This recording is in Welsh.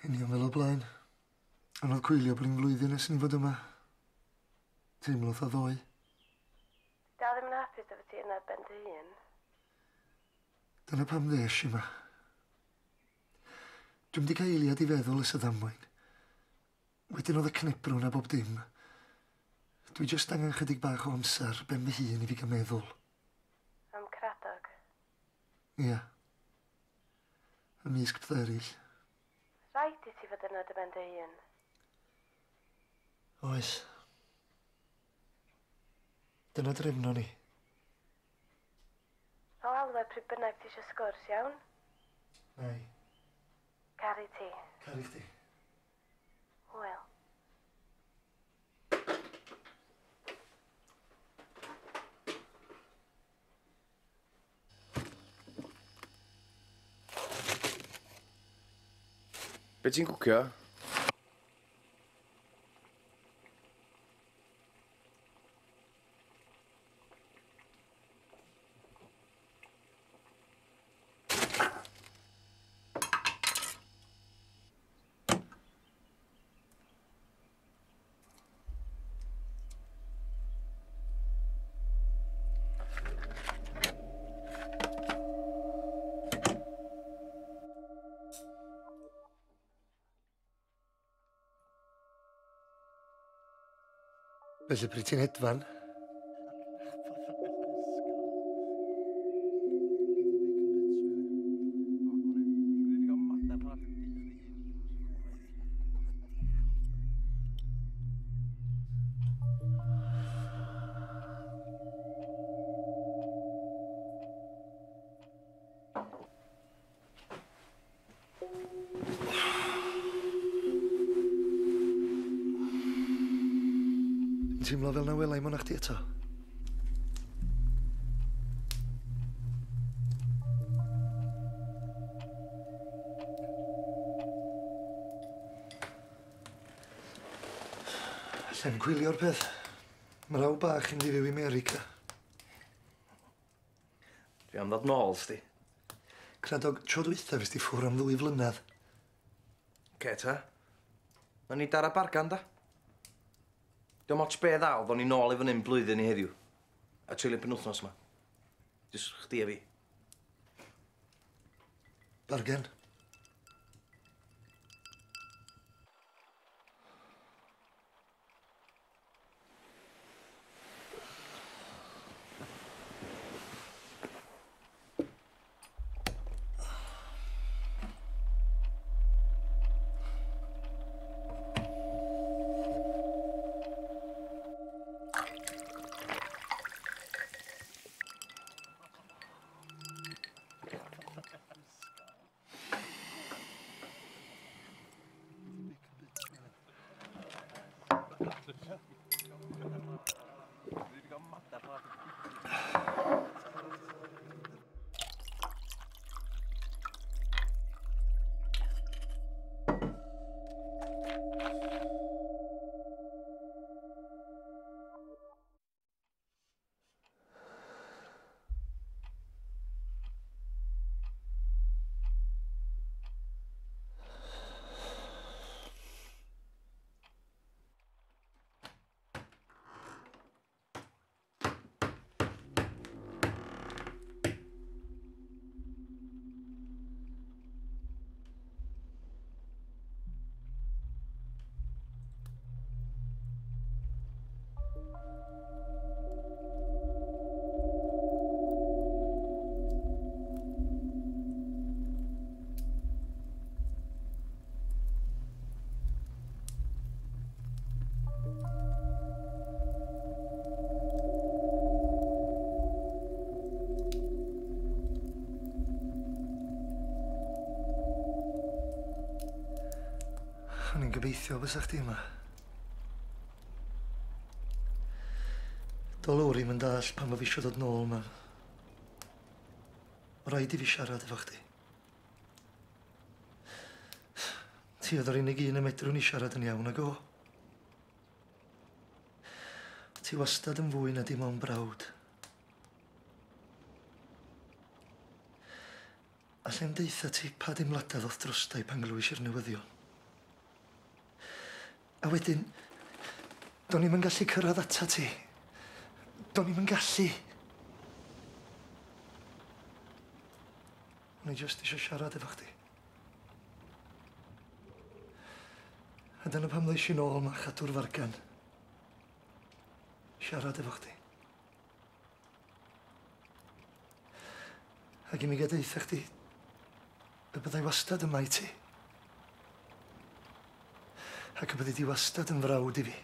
Union fel o blaen. Anodd cwylio bod ni'n flwyddyn ers ni fod yma. Teimlo fatha ddoe. Dal ddim yn hapus efo ti yna ar ben dy hun. Dyna pam ddes i yma. Dwi'm di cael eiliad i feddwl ers y ddamwain. Wedyn oedd y cnebrwn a bob dim. Dwi jyst angen chydig bach o amser ben fy hun i fi gael meddwl. Am Cradog? Ia. Ymysg pethau eraill. Rhaid i ti fod yna dy ben dy hun. Oes. Dyna drefno ni. O alwad pryd bynnag ti eisiau sgwrs, iawn? Nai. Caru ti. Caru chdi. Hwyl. Be ti'n cwcio? Felly pryd ti'n hedfan? Teimlo fel na welai mo na chdi eto. Allai'm gwylio'r peth. Mae raw bach yn mynd i fyw i America. Dwi am ddod nôl, sti. Cradog, tro dwytha fes di ffwr am 2 flynedd. Oce, ta. Na ni dara bargan, da. Diolch ots be ddaw, ddo'n ni nôl i fan hyn blwyddyn i heddiw. A treulio penwythnos yma. Jyst chdi a fi. Bargen. O'n i'n gobeithio bysa chdi yma. Do lowr i'm yn dall pan ma fi isio dod nôl ma. Ma raid i fi siarad efo chdi. Ti oedd yr unig un y medrwn i siarad yn iawn ag o. Ti wastad yn fwy na dim ond brawd. Allai'm deutha ti pa deimladau ddoth drostai pan glywais i'r newyddion. A wedyn, do'n i'm yn gallu cyrraedd ata ti. Do'n i'm yn gallu. O'n i jyst eisiau siarad efo chdi. A dyna pam ddois i nôl 'ma chadw'r fargan. Siarad efo chdi. Ac i mi gael deutha chdi y byddai wastad yma i ti. Ac y byddi di wastad yn frawd i fi.